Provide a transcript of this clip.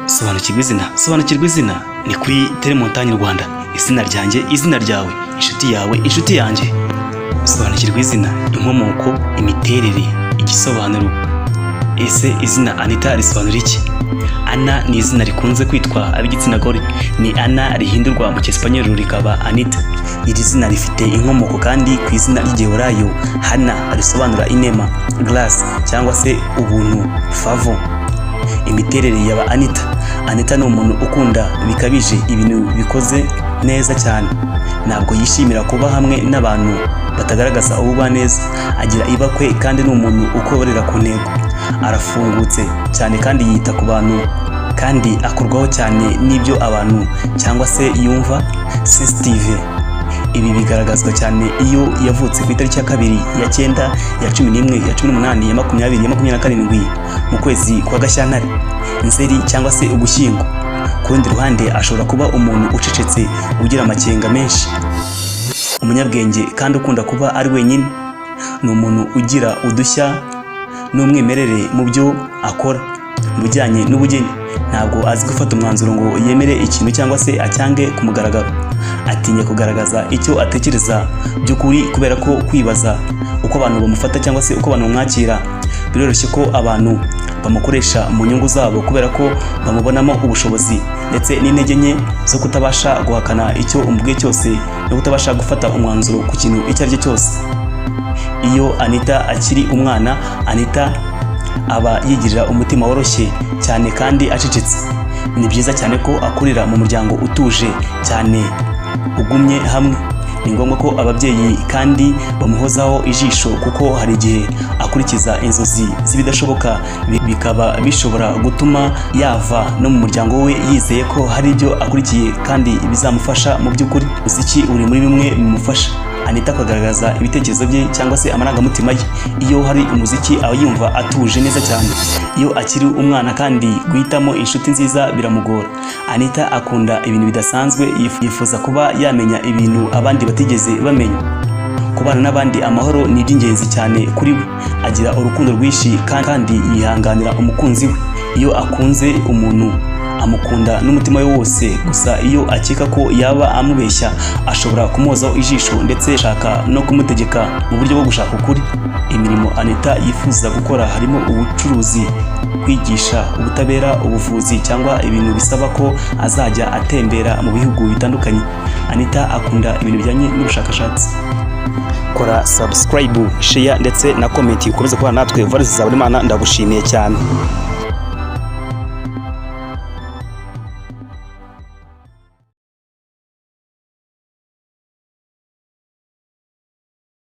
Sobanukirwa izina, sobanukirwa izina ni kuri Telemontagne Rwanda. Izina ryanjye, izina ryawe, inshuti yawe, inshuti yanjye. Sobanukirwa izina, inkomoko, imiterere, igisobanuro. Ese izina Anita risobanura iki? Ana ni izina rikunze kwitwa ab'igitsina gore. Ni Ana rihindurwa mu Cyesipanyoli rikaba Anita. Iri zina rifite inkomoko kandi ku izina ry'Igiheburayo Hana, risobanura inema, grace, cyangwa se ubuntu, favor. Imiterere yaba Anita: Anita ni umuntu ukunda bikabije ibintu bikoze neza cyane. Ntabwo yishimira kuba hamwe n'abantu batagaragaza ubugwaneza. Agira ibakwe kandi ni umuntu ukorera ku ntego. Arafungutse cyane kandi yita ku bantu, kandi akorwaho cyane n'ibyo abantu cyangwa se yumva, sensitive. Ibi bigaragazwa cyane iyo yavutse ku itariki ya 2, ya 9, ya 11, ya 18, ya 20, ya 27 mu kwezi kwa Gashyantare, Nzeri cyangwa se Ugushyingo. Ku rundi ruhande, ashobora kuba umuntu ucecetse, ugira amakenga menshi, umunyabwenge kandi ukunda kuba ari wenyine. Ni umuntu ugira udushya n'umwimerere mu byo akora. Mu bijyanye n'ubugeni, ntabwo azi gufata umwanzuro ngo yemere ikintu cyangwa se acyange ku mugaragaro. Atinya kugaragaza icyo atekereza by'ukuri kubera ko kwibaza uko abantu bamufata cyangwa se uko abantu bamwakira. Biroroshye ko abantu bamukoresha mu nyungu zabo kubera ko bamubonamo ubushobozi ndetse n'intege nke zo kutabasha guhakana icyo umubwiye cyose no kutabasha gufata umwanzuro ku kintu icyo ari cyo cyose. Iyo Anita akiri umwana, Anita aba yigirira umutima woroshye cyane kandi acecetse. Ni byiza cyane ko akurira mu muryango utuje cyane, ugumye hamwe. Ni ngombwa ko ababyeyi kandi bamuhozaho ijisho, kuko hari igihe akurikiza inzozi z'ibidashoboka, bikaba bishobora gutuma yava no mu muryango we yizeye ko hari ibyo akurikiye kandi bizamufasha mu by'ukuri. Umuziki uri muri bimwe bimufasha Anita akagaragaza ibitekerezo bye cyangwa se amarangamutima ye. Iyo hari umuziki aba yumva atuje neza cyane. Iyo akiri umwana kandi, guhitamo inshuti nziza biramugora. Anita akunda ibintu bidasanzwe, yifuza kuba yamenya ibintu abandi batigeze bamenya. Kubana n'abandi amahoro ni iby'ingenzi cyane kuri we. Agira urukundo rwinshi kandi yihanganira umukunzi we. Iyo akunze umuntu, amukunda n'umutima we wose. Gusa iyo akeka ko yaba amubeshya, ashobora kumuhozaho ijisho ndetse ashaka no kumutegeka mu buryo bwo gushaka ukuri. Imirimo Anita yifuza gukora harimo ubucuruzi, kwigisha, ubutabera, ubuvuzi cyangwa ibintu bisaba ko azajya atembera mu bihugu bitandukanye. Anita akunda ibintu bijyanye n'ubushakashatsi. Kora subscribe, share ndetse na comment, ukomeze kubana natwe. Valens Zaburimana, ndagushimiye cyane.